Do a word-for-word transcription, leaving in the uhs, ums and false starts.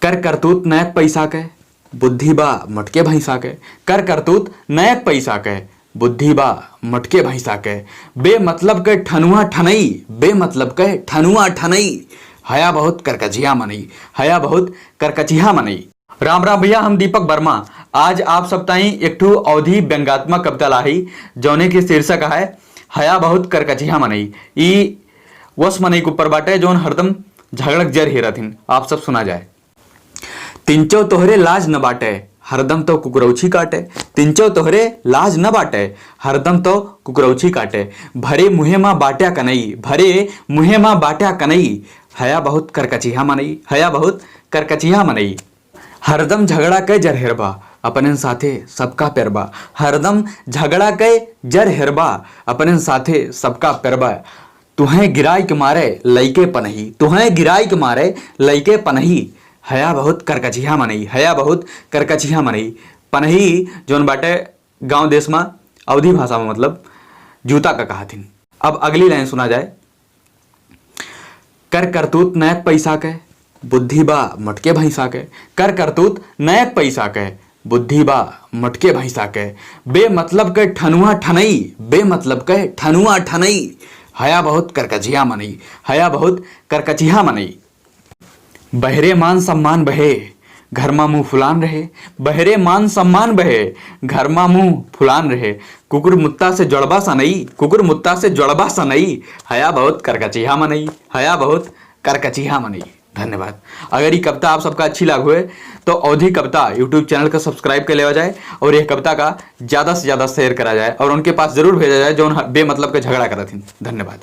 कर करतूत नयक पैसा के, बुद्धि बा मोटके भैंसा के। कर करतूत नयक पैसा के, बुद्धि बा मोटके भैंसा के। बेमतलब के ठनुआ ठनई, बेमतलब के ठनुआ ठनई। हया बहुत करकचिहा मनई, हया बहुत करकचिहा मनई। राम राम भैया, हम दीपक वर्मा। आज आप सब ताईं एक ठो अवधी व्यंगात्मक कविता लाही, जौने के शीर्षक है हया बहुत करकचिहा मनई। ई वस मनई के ऊपर बाटे, जौन हरदम झगड़क जर हेरत हिन। आप सब सुना जाए। तिनचो तोहरे लाज न बाटे, हरदम तो कुकुरौछी काटे। तिनचो तोहरे लाज न बाटे, हरदम तो कुकुरौछी काटे। भरे मुहे मा बाट्या कनई, भरे मुहे मा बाट्या कनई। हया बहुत करकचिहा मनई, हया बहुत करकचिहा मनई। हरदम झगड़ा के जर हेरबा, अपनेन साथे सबका पेरबा। हरदम झगड़ा के जर हेरबा, अपनेन साथे सबका पेरबा। तुहें गिराई के मारे लइके पनही, तुहें गिराई के मारे लइके पनही। हया बहुत करकचिहा मनई, हया बहुत करकचिहा मनई। पनही जौन बाटे गाँव देश मा अवधी भाषा मा मतलब जूता का कहत हिन। अब अगली लाइन सुना जाए। कर करतूत नयक पैसा के, बुद्धि बा मोटके भैंसा के। कर करतूत नयक पैसा के, बुद्धि बा मोटके भैंसा के। बेमतलब के ठनुआ ठनई, बेमतलब के ठनुआ ठनई। हया बहुत करकचिहा मनई, हया बहुत करकचिहा मनई। बहरे मान सम्मान बहे, घर मा मुँह फुलान रहे। बहरे मान सम्मान बहे, घर मा मुँह फुलान रहे। कुकुर मुत्ता से जड़बा सनई, कुकुर मुत्ता से जड़बा सनई। हया बहुत करकचिहा मनई, हया बहुत करकचिहा मनई। धन्यवाद। अगर ये कविता आप सबका अच्छी लाग हुए तो अवधी कविता YouTube चैनल का सब्सक्राइब कर लेवा जाए और यह कविता का ज़्यादा से ज़्यादा शेयर करा जाए और उनके पास जरूर भेजा जाए जौन ह-, बेमतलब के झगड़ा करत हिन। धन्यवाद।